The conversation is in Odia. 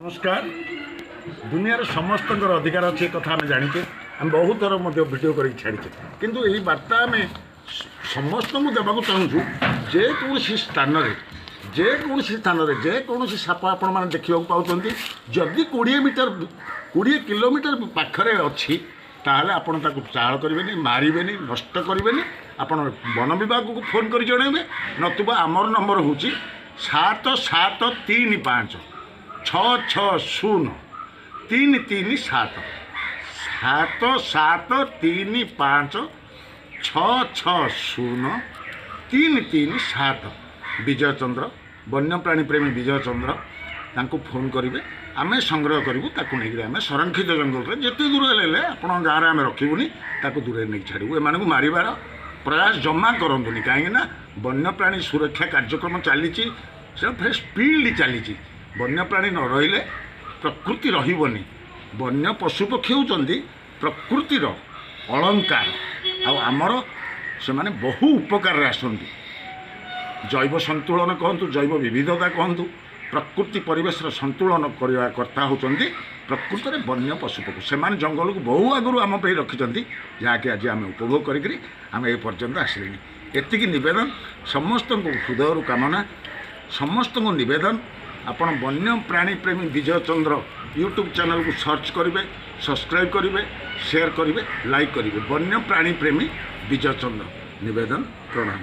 ନମସ୍କାର। ଦୁନିଆରେ ସମସ୍ତଙ୍କର ଅଧିକାର ଅଛି, ଏ କଥା ଆମେ ଜାଣିଛେ। ଆମେ ବହୁତ ଥର ମଧ୍ୟ ଭିଡ଼ିଓ କରିକି ଛାଡ଼ିଛେ। କିନ୍ତୁ ଏହି ବାର୍ତ୍ତା ଆମେ ସମସ୍ତଙ୍କୁ ଦେବାକୁ ଚାହୁଁଛୁ। ଯେକୌଣସି ସ୍ଥାନରେ, ଯେକୌଣସି ସ୍ଥାନରେ, ଯେକୌଣସି ସାପ ଆପଣମାନେ ଦେଖିବାକୁ ପାଉଛନ୍ତି, ଯଦି 20 ମିଟର, 20 କିଲୋମିଟର ପାଖରେ ଅଛି, ତାହେଲେ ଆପଣ ତାକୁ ଚାଳ କରିବେନି, ମାରିବେନି, ନଷ୍ଟ କରିବେନି। ଆପଣ ବନ ବିଭାଗକୁ ଫୋନ୍ କରି ଜଣାଇବେ, ନତୁବା ଆମର ନମ୍ବର ହେଉଛି 7 7 3 5 6 6 0 3 3 7, 7 7 3 5 6 6 0 3 3 7। ବିଜୟ ଚନ୍ଦ୍ର, ବନ୍ୟପ୍ରାଣୀ ପ୍ରେମୀ ବିଜୟ ଚନ୍ଦ୍ର, ତାଙ୍କୁ ଫୋନ୍ କରିବେ। ଆମେ ସଂଗ୍ରହ କରିବୁ, ତାକୁ ନେଇକରି ଆମେ ସଂରକ୍ଷିତ ଜଙ୍ଗଲରେ ଯେତେ ଦୂର ହେଲେ ଆପଣଙ୍କ ଗାଁରେ ଆମେ ରଖିବୁନି, ତାକୁ ଦୂରରେ ନେଇକି ଛାଡ଼ିବୁ। ଏମାନଙ୍କୁ ମାରିବାର ପ୍ରୟାସ ଜମା କରନ୍ତୁନି, କାହିଁକିନା ବନ୍ୟପ୍ରାଣୀ ସୁରକ୍ଷା କାର୍ଯ୍ୟକ୍ରମ ଚାଲିଛି, ସେ ଫେର୍ ସ୍ପିଡ଼ ଚାଲିଛି। ବନ୍ୟପ୍ରାଣୀ ନ ରହିଲେ ପ୍ରକୃତି ରହିବନି। ବନ୍ୟ ପଶୁପକ୍ଷୀ ହେଉଛନ୍ତି ପ୍ରକୃତିର ଅଳଙ୍କାର, ଆଉ ଆମର ସେମାନେ ବହୁ ଉପକାରରେ ଆସନ୍ତି। ଜୈବ ସନ୍ତୁଳନ କହନ୍ତୁ, ଜୈବ ବିବିଧତା କହନ୍ତୁ, ପ୍ରକୃତି ପରିବେଶର ସନ୍ତୁଳନ କରିବା କର୍ତ୍ତା ହେଉଛନ୍ତି ପ୍ରକୃତରେ ବନ୍ୟ ପଶୁପକ୍ଷୀ। ସେମାନେ ଜଙ୍ଗଲକୁ ବହୁ ଆଗରୁ ଆମ ପାଇଁ ରଖିଛନ୍ତି, ଯାହାକି ଆଜି ଆମେ ଉପଭୋଗ କରିକିରି ଆମେ ଏ ପର୍ଯ୍ୟନ୍ତ ଆସିଲେଣି। ଏତିକି ନିବେଦନ ସମସ୍ତଙ୍କୁ, ହୃଦୟରୁ କାମନା, ସମସ୍ତଙ୍କୁ ନିବେଦନ, ଆପଣ ବନ୍ୟ ପ୍ରାଣୀ ପ୍ରେମୀ ବିଜୟ ଚନ୍ଦ୍ର ୟୁଟ୍ୟୁବ୍ ଚ୍ୟାନେଲକୁ ସର୍ଚ୍ଚ କରିବେ, ସବସ୍କ୍ରାଇବ୍ କରିବେ, ସେୟାର କରିବେ, ଲାଇକ୍ କରିବେ। ବନ୍ୟ ପ୍ରାଣୀ ପ୍ରେମୀ ବିଜୟ ଚନ୍ଦ୍ର, ନିବେଦନ, ପ୍ରଣାମ।